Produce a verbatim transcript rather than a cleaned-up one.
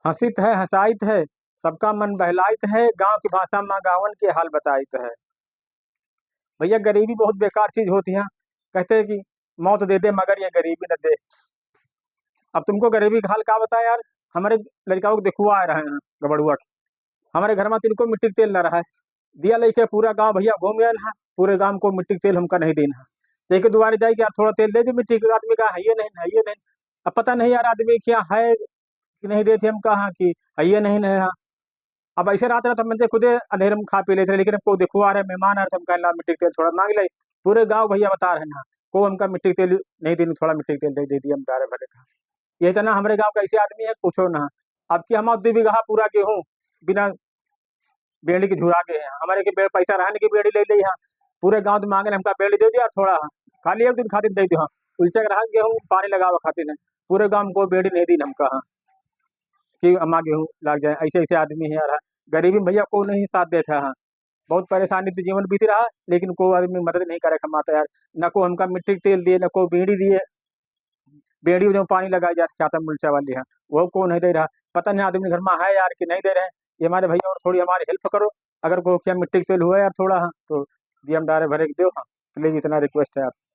हँसित है, हँसाइत है, सबका मन बहलाइत है, गाँव की भाषा मा गाँवन के हाल बताइत है। भइया, गरीबी बहुत बेकार चीज होती है। कहते हैं कि मौत दे दे मगर ये गरीबी न दे। अब तुमको गरीबी का हाल का बताएँ यार, हमरे लड़िका को देखुआ आ रहे हैं गबड़ुआ के, हमरे घर मा तिनको मिट्टी का तेल न रहा है, दिया लइके पूरा गाँव भइया घूम गए हैं, पूरे गाँव को मिट्टी का तेल हमका नहीं देना है। जेके दुआरे जाइके यार थोड़ा तेल दे दे मिट्टी के, आदमी का है ये नहीं, है ये नहीं। अब पता नहीं यार आदमी क्या है कि नहीं देते हम कहाँ कि है ये नहीं, नहीं है। अब ऐसे रात रात हम खुदे अंधेरे में खा पी लेते रहे, लेकिन अब कोई देखो आ रहे, मेहमान आ रहे, तो हम कहला मिट्टी का तेल थोड़ा माँग ले। पूरे गाँव भइया बता रहे हैं ना, को हमका मिट्टी का तेल नहीं देनी, थोड़ा मिट्टी का तेल दे, दे दिया, हम डारे भरे खा। ये इतना हमरे गाँव का ऐसे आदमी है, पूछो ना। अब की हम दो बीघा पूरा गेहूँ बिना बेड़ी के झुरा गए हैं, हमरे के बे-, पैसा रहने की बेड़ी ले ली है, पूरे गाँव तो माँगे हमका बेड़ी दे दिया थोड़ा, खाली एक दिन खातिर दे दिया, उलचा के रहा गेहूँ पानी लगावे खातिर है, पूरे गाँव में कोई बेड़ी नहीं दी हमका, हाँ, कि हमार गेहूँ लाग जाए। ऐसे ऐसे आदमी है यार, गरीबी में भइया को नहीं साथ देता है, हाँ। बहुत परेशानी तो जीवन बीत रहा, लेकिन कोई आदमी मदद नहीं करे कमाता यार, न को हमका मिट्टी का तेल दिए, न को बीड़ी दिए, बेड़ी में जो पानी लगाई जात खाता मुलचा वाली है, वो को नहीं दे रहा। पता नहीं आदमी घर में है यार कि नहीं दे रहे। ये हमारे भइया और थोड़ी हमारी हेल्प करो, अगर को क्या मिट्टी का तेल हुआ यार थोड़ा, हाँ, तो दिया हम डारे भरे के दो, हाँ, प्लीज इतना रिक्वेस्ट है आपसे।